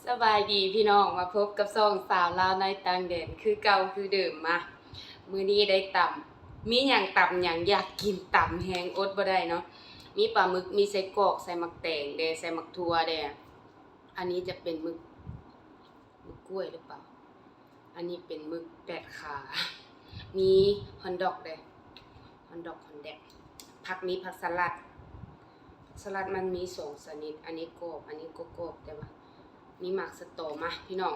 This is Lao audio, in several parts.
ສະບາຍດີພີ່ນ້ອງ ມາພົບກັບຊ່ອງສາວລາວໃນຕ່າງແດນຄືເກົ່າຄືເດີມ. ມາ ມື້ນີ້ໄດ້ຕຳ ມີຫຍັງຕຳຫຍັງ ຢາກກິນຕຳແຮງ ອົດບໍ່ໄດ້ເນາະ. ມີປາໝຶກ ມີໄສ້ກອກ ໃສ່ໝາກແຕງແດ່ ໃສ່ໝາກຖົ່ວແດ່. ອັນນີ້ຈະເປັນໝຶກ ໝຶກກ້ວຍຫຼືເປົ່າ? ອັນນີ້ເປັນໝຶກແປດຂາ ມີຮອນດອກເດ້ ຮອນດອກ ຮອນແດກ. ຜັກ ມີຜັກສະຫຼັດ ຜັກສະຫຼັດມັນມີສອງຊະນິດ ອັນນີ້ກອບ ອັນນີ້ກໍກອບ ແຕ່ວ່າມີໝາກສະຕໍ. ມາ ພີ່ນ້ອງ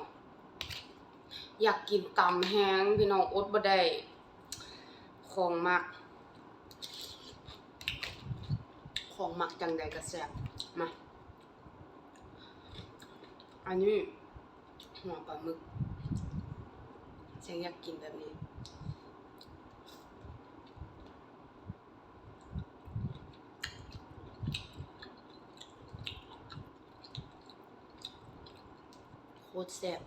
ຢາກກິນຕຳແຮງພີ່ນ້ອງ ອົດບໍ່ໄດ້ ຂອງມັກ ຂອງມັກຈັ່ງໃດກໍແຊບ. ມາ ອັນນີ້ຫົວປາໝຶກ ແຊງຢາກກິນແບບນີ້. ໂຄດແຊບ.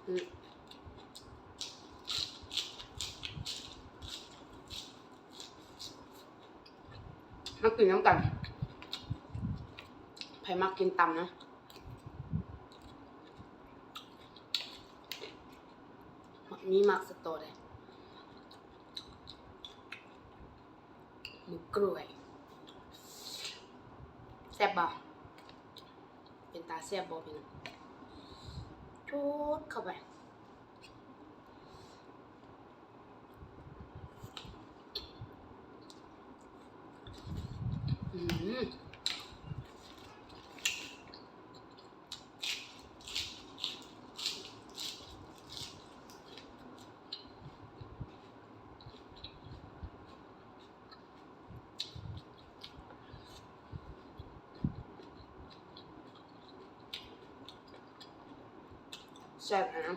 ອືມ ມາກິນນຳກັນ ໃຜມັກກິນຕຳນະ. ມີໝາກສະຕໍເດ້ ໝຶກກ້ວຍ ແຊບບໍ່? ເປັນຕາແຊບບໍ່ພີ່ນ້ອງ? ຈູດເຂົ້າໄປ. ອືມ ແຊບນະ.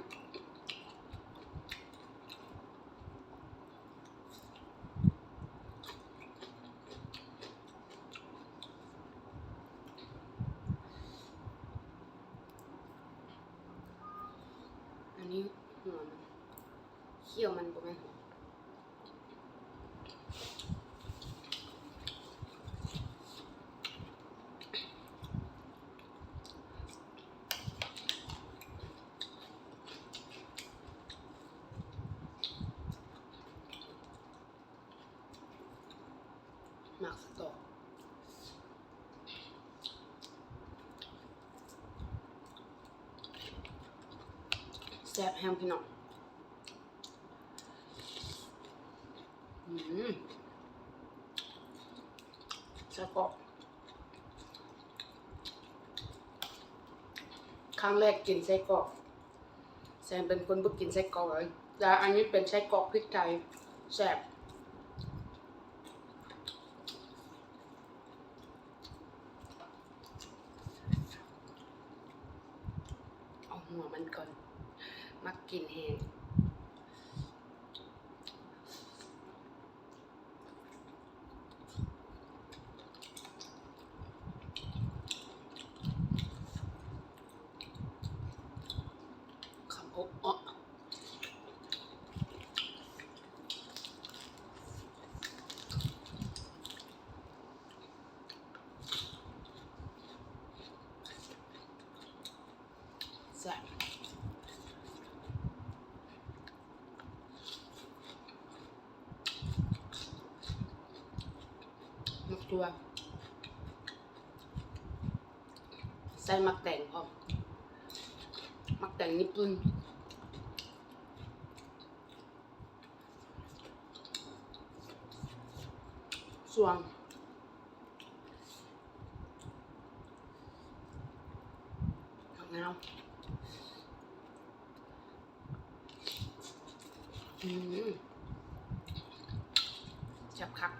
ອັນນີ້ຫົວມັນ ຂ້ຽວມັນບໍ່ແມ່ນຫົວ. ໝາກສະຕໍ ແຊບແຮງພີ່ນ້ອງ. ອືມ ໄສ້ກອກ ຄັ້ງແລກກິນໄສ້ກອກ. ແຊງເປັນຄົນບໍ່ກິນໄສ້ກອກເລີຍ ແຕ່ອັນນີ້ເປັນໄສ້ກອກພິກໄທ ແຊບ. ເອົາຫົວມັນກ່ອນ ມັກກິນແຮງ. ຄຳອົບເອາະ ແຊບ. ໝາກຖົ່ວ ໃສ່ໝາກແຕງພ້ອມ ໝາກແຕງຍີ່ປຸ່ນ ສ່ວນ ໝາກນາວ. ອືມ ແຊບຄັກ. ອ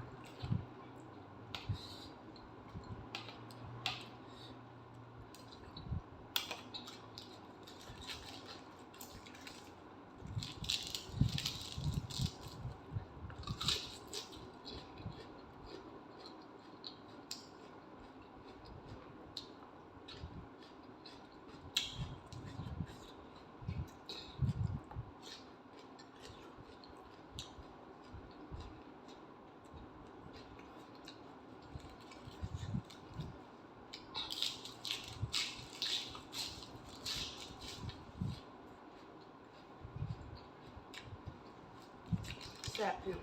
ແຊບຢູ່. ໂ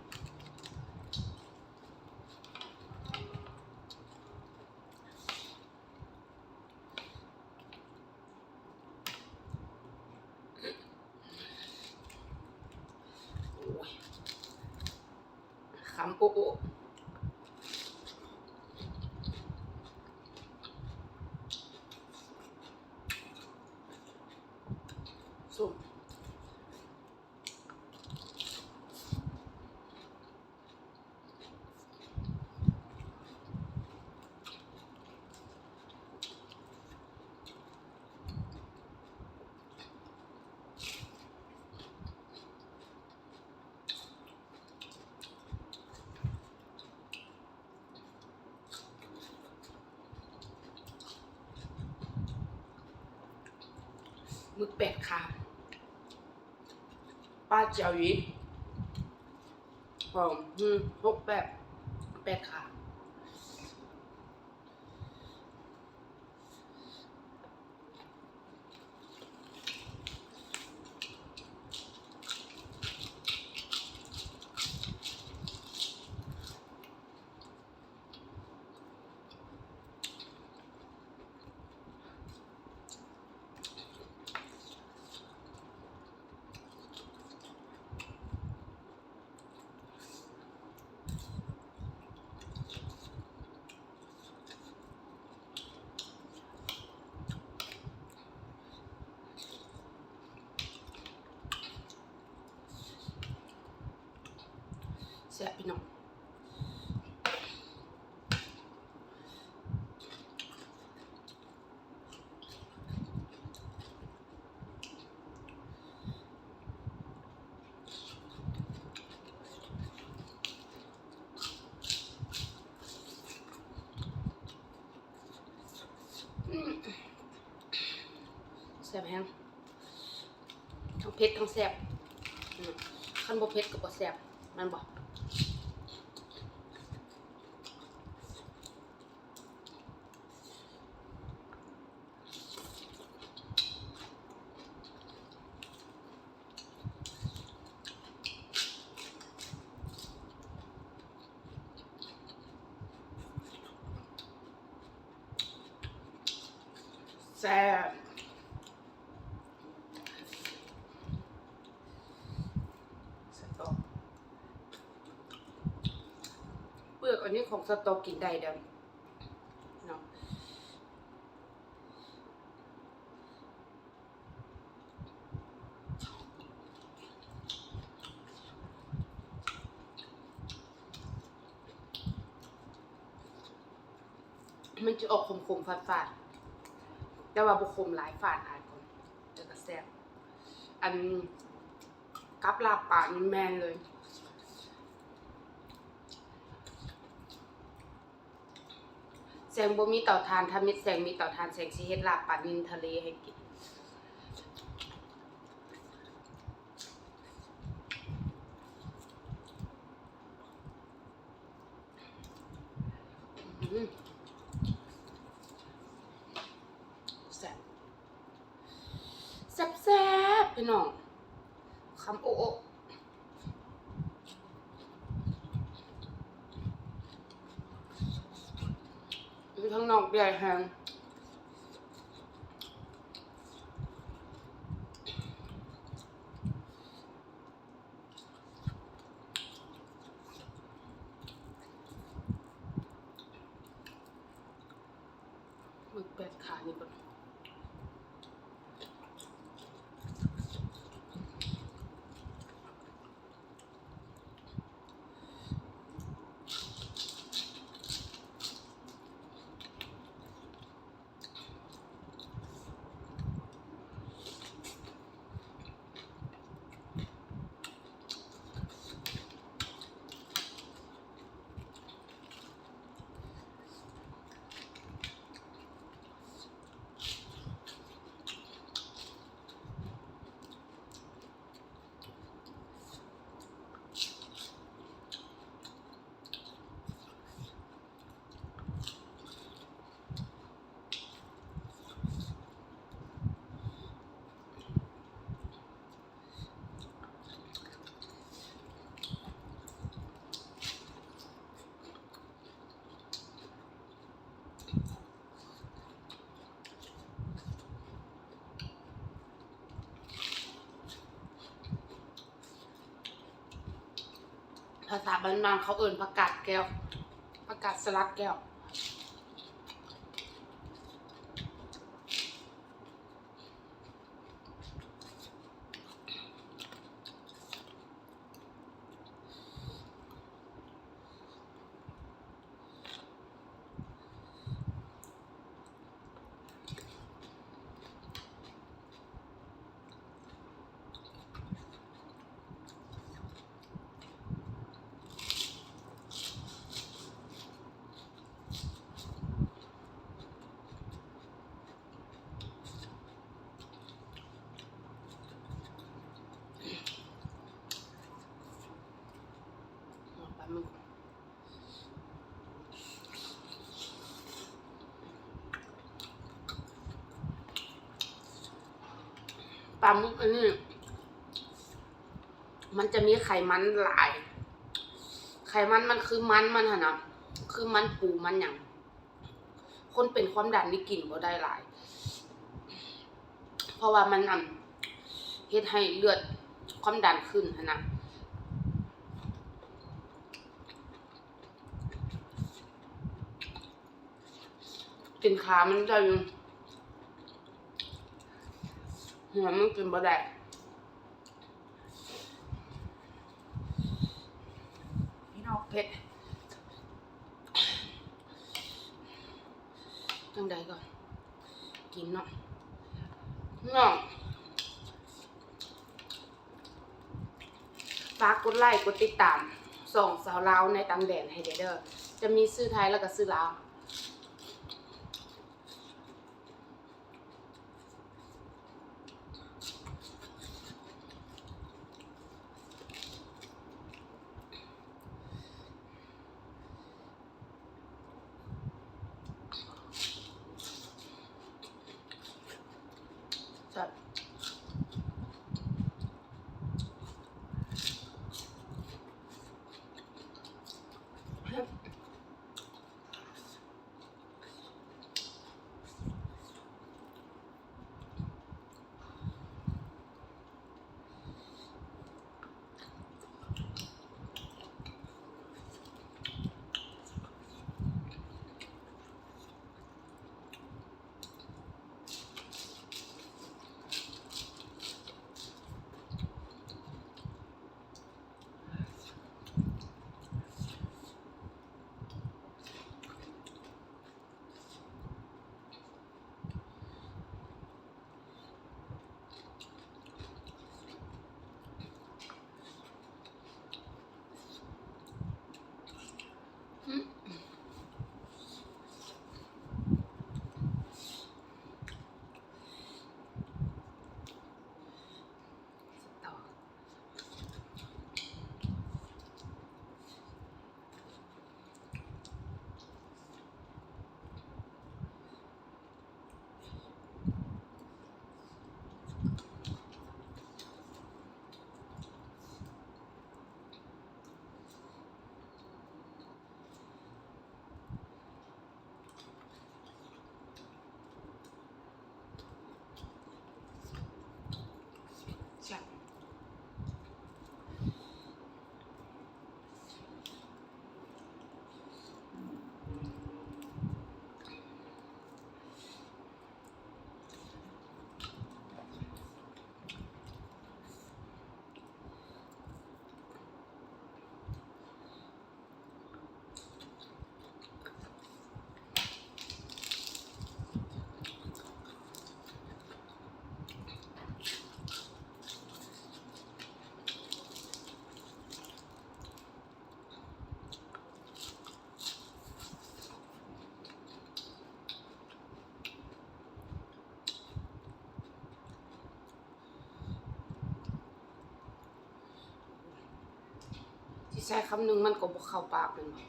ອ້ຍ ຄຳໂອໂອ. ໝຶກແປດຂາ ປາເຈົ້າອີກ ສອງ ຫົກ ແປດ ແປດຂາ. ແຊບ ພີ່ນ້ອງ. ແຊບແຮງ ທັງເຜັດທັງແຊບ. ຄັນບໍ່ເຜັດກໍບໍ່ແຊບ ແມ່ນບໍ່? ແຊບ ສະຕໍ ເປືອກອັນນີ້ຂອງສະຕໍກິນໄດ້ເດີ້ເນາະ. ມັນຈະອອກຂົມໆ ຝາດໆ ແຕ່ວ່າບໍ່ຂົມຫຼາຍ ຝາດຫຼາຍ ແຕ່ກໍແຊບ. ອັນ ກັບລາບປານີ້ແມ່ນເລີຍ. ແສງບໍ່ມີເຕົາຖ່ານ, ຖ້າແມ່ນແສງມີເຕົາຖ່ານ, ແສງຊິເຮັດລາບປານິນທະເລໃຫ້ກິນ. ອືມ ແຊບ. ແຊບໆ ພີ່ນ້ອງ ຄຳໂອໂອ. ຢູ່ທາງນອກແດດແຮງ. ໝຶກແປດຂານີ້ກ່ອນ. ອ ພາສາບ້ານໆ ເຂົາເອີ້ນຜັກກາດແກ້ວ ຜັກກາດສະຫຼັດແກ້ວ. ປາໝຶກ ປາໝຶກອັນນີ້ ມັນຈະມີໄຂມັນຫຼາຍ ໄຂມັນມັນຄືມັນມັນຫັ້ນນະ ຄືມັນປູມັນຫຍັງ. ຄົນເປັນຄວາມດັນນີ້ກິນບໍ່ໄດ້ຫຼາຍ ເພາະວ່າມັນ ອັນ ເຮັດໃຫ້ເລືອດຄວາມດັນຂຶ້ນຫັ້ນນະ. ກິນຂາມັນໄດ້ຢູ່ ຫົວມັນກິນບໍ່ໄດ້. ພີ່ນ້ອງ ເຜັດ ຈັ່ງໃດກໍກິນເນາະ ພີ່ນ້ອງ. ຝາກກົດໄລກົດຕິດຕາມຊ່ອງສາວລາວໃນຕ່າງແດນໃຫ້ແດ່ເດີ ຈະມີຊື່ໄທແລ້ວກໍຊື່ລາວ. ແຊບ. ແຊບ. ຊິໃສ່ຄຳໜຶ່ງມັນກໍບໍ່ເຂົ້າປາກແມ່ນບໍ່?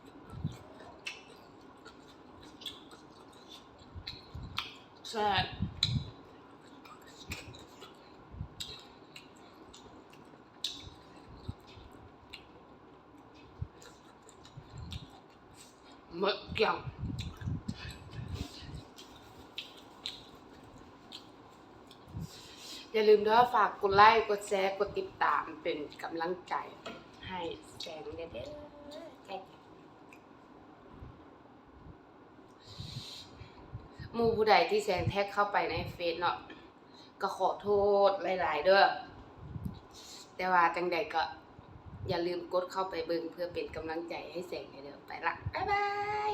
ແ ແຊບ ໝົດກ້ຽງ. ຢ່າລືມເດີ ຝາກກົດໄລ ກົດແຊ ກົດຕິດຕາມ ເປັນກຳລັງໃຈໃຫ້ແສງແດ່ເດີ. ໝູ່ຜູ້ໃດທີ່ແສງແທັກເຂົ້າໄປໃນເຟສເນາະ ກໍຂໍໂທດຫຼາຍໆເດີ ແຕ່ວ່າຈັ່ງໃດກໍຢ່າລືມກົດເຂົ້າໄປເບິ່ງ ເພື່ອເປັນກຳລັງໃຈໃຫ້ແສງແດ່ເດີ. ໄປລະ ບາຍບາຍ.